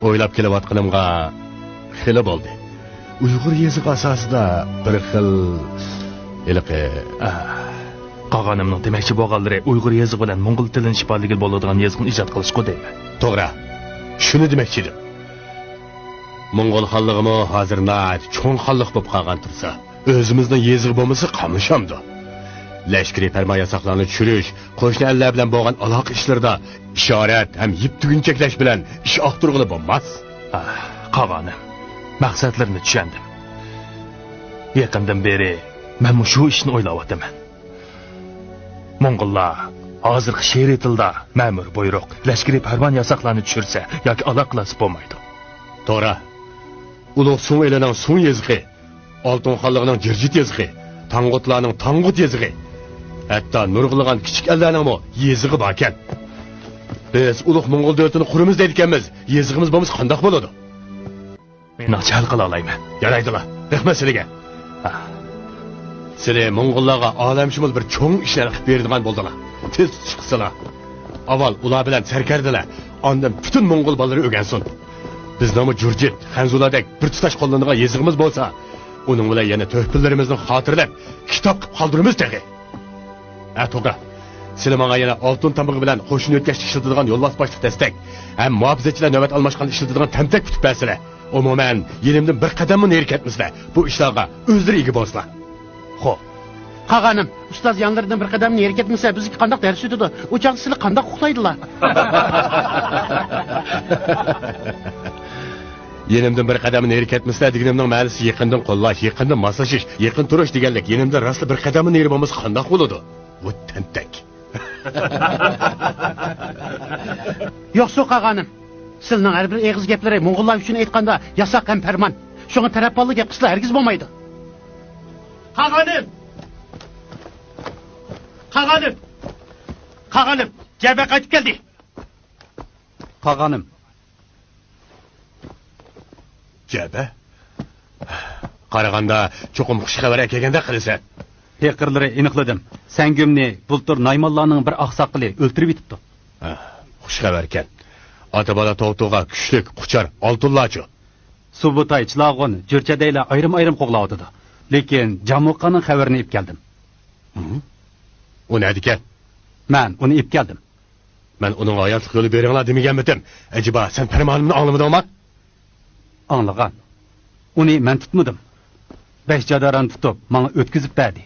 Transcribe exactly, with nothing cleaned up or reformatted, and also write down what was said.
ئويلاپ كېلىۋاتقىنىمغا خېلى بولدى. ئۇيغۇر يېزىقى ئاساسىدا بىر خىل، ھېلىقى، ئاھ، قاغانىمنىڭ دېمەكچى بولغانلىرى ئۇيغۇر يېزىقى بىلەن موڭغۇل تىلىنى شىپالىگىلى بولىدىغان يېزىقنى ئىجاد قىلىشقۇ دەيمەن. توغرا. شۇنى دېمەكچى ئىدىم. موڭغۇل خانلىقىمۇ ھازىر ناھايىتى چوڭ خانلىق بولۇپ قالغان تۇرسا، ئۆزىمىزنىڭ يېزىقى بولمىسا قاملىشامدۇ؟ لەشكىرىي پەرمان ياساقلارنى چۈشۈرۈش، قوشنا ئەللەر بىلەن بولغان ئالاقە ئىشلىرىدا ئىشارەت ھەم يىپ تۈگۈن چەكلەش بىلەن ئىش ئاختۇرغىلى بولماس. ئاھ، قاغانىم، مەقسەتلىرىنى چۈشەندىم. يېقىندىن بېرى مەنمۇ شۇ ئىشنى ئويلاۋاتىمەن. موڭغۇللار ھازىرقى شېئىرىي تىلدا مەمۇرىي بۇيرۇق، لەشكىرىي پەرمان ياساقلارنى چۈشۈرسە ياكى ئالاقىلاشسا بولمايدۇ. توغرا. ئۇلۇغ سۇڭ ئېلىنىڭ سۇڭ يېزىقى، ئالتۇن خانلىقىنىڭ جىرجىت يېزىقى، تاڭغۇتلارنىڭ تاڭغۇت يېزىقى، ھەتتا نۇرغۇنلىغان كىچىك ئەللەرنىڭمۇ يېزىقى باركەن. بىز ئۇلۇغ موڭغۇل دۆلىتىنى قۇرىمىز دەيدىكەنمىز، يېزىقىمىز بولمىسا قانداق بولىدۇ؟ مېنىڭچە ھەل قىلالايمەن. يارايدىلا، رەھمەت سىلىگە. ھا. سىلى موڭغۇللارغا ئالەمشۇمۇل بىر چوڭ ئىشلارنى قىلىپ بېرىدىغان بولدىڭلار. تېز چىقسىلا. ئاۋۋال ئۇلار بىلەن سەركەردىلەر، ئاندىن پۈتۈن موڭغۇل بالىلىرى ئۆگەنسۇن. بىزنىڭمۇ جۇرجىت، خەنزۇلاردەك بىر تۇتاش قوللىنىدىغان يېزىقىمىز بولسا، ئۇنىڭ بىلەن يەنە تۆھپىلىرىمىزنى خاتىرىلەپ، كىتاب قىلىپ قالدۇرىمىز تېخى. ھە، توغرا. سىلى ماڭا يەنە ئالتۇن تامغا بىلەن قوشۇن يۆتكەشتە ئىشلىتىدىغان يولۋاس باشلىق دەستەك ھەم مۇھاپىزەتچىلەر نۆۋەت ئالماشقاندا ئىشلىتىدىغان تەمتەك پۈتۈپ بەرسىلە. ئومۇمەن، يېنىمدىن بىر قەدەممۇ نېرى كەتمىسىلە. بۇ ئىشلارغا ئۆزلىرى ئىگە بولسىلا. خو. قاغانىم، ئۇستاز يانلىرىدىن بىر قەدەممۇ نېرى كەتمىسە، بىزگە قانداق دەرس ئۆتىدۇ؟ ئۇ چاغدا سىلى قانداق ئۇخلايدىلا؟ يېنىمدىن بىر قەدەممۇ نېرى كەتمىسىلە دېگىنىمنىڭ مەنىسى يېقىندىن قوللاش، يېقىندىن ماسلىشىش، يېقىن تۇرۇش دېگەنلىك. يېنىمدىن راستلا بىر قەدەممۇ نېرى بولمىسا قانداق بولىدۇ؟ بۇ تەنتەك. يوقسۇ قاغانىم. سىلىنىڭ ھەر بىر ئېغىز گەپلىرى موڭغۇللار ئۈچۈن ئېيتقاندا ياساق ھەم پەرمان. شۇڭا تەرەپ ھالدا گەپ قىلسىلا ھەرگىز بولمايدۇ. قاغانىم! قاغانىم! قاغانىم! جەبە قايتىپ كەلدى! قاغانىم! جەبە؟ قارىغاندا چوقۇم خۇش خەۋەر ئەكەلگەندەك قىلىسەن. پېقىرلىرى ئېنىقلىدىم. سەڭگۈمنى بۇلتۇر نايمانلارنىڭ بىر ئاقساقىلى ئۆلتۈرۈۋېتىپتۇ. ھە، خۇش خەۋەركەن. ئاتا-بالا توغتۇغا كۈچلۈك، قۇچار، ئالتۇنلارچۇ؟ سۇبۇتاي، چىلاغۇن، جۈرچەدەيلەر ئايرىم-ئايرىم قوغلاۋاتىدۇ. لېكىن جامۇقاننىڭ خەۋىرىنى ئېلىپ كەلدىم. ھە؟ ئۇ نەدىكەن؟ مەن ئۇنى ئېلىپ كەلدىم. مەن ئۇنىڭغا ھاياتلىق يولى بېرىڭلار دېمىگەنمىدىم؟ ئەجەبا، سەن پەرمانىمنى ئاڭلىمىدىڭما؟ ئاڭلىغان. ئۇنى مەن تۇتمىدىم. بەش جادارانى تۇتۇپ، ماڭا ئۆتكۈزۈپ بەردى.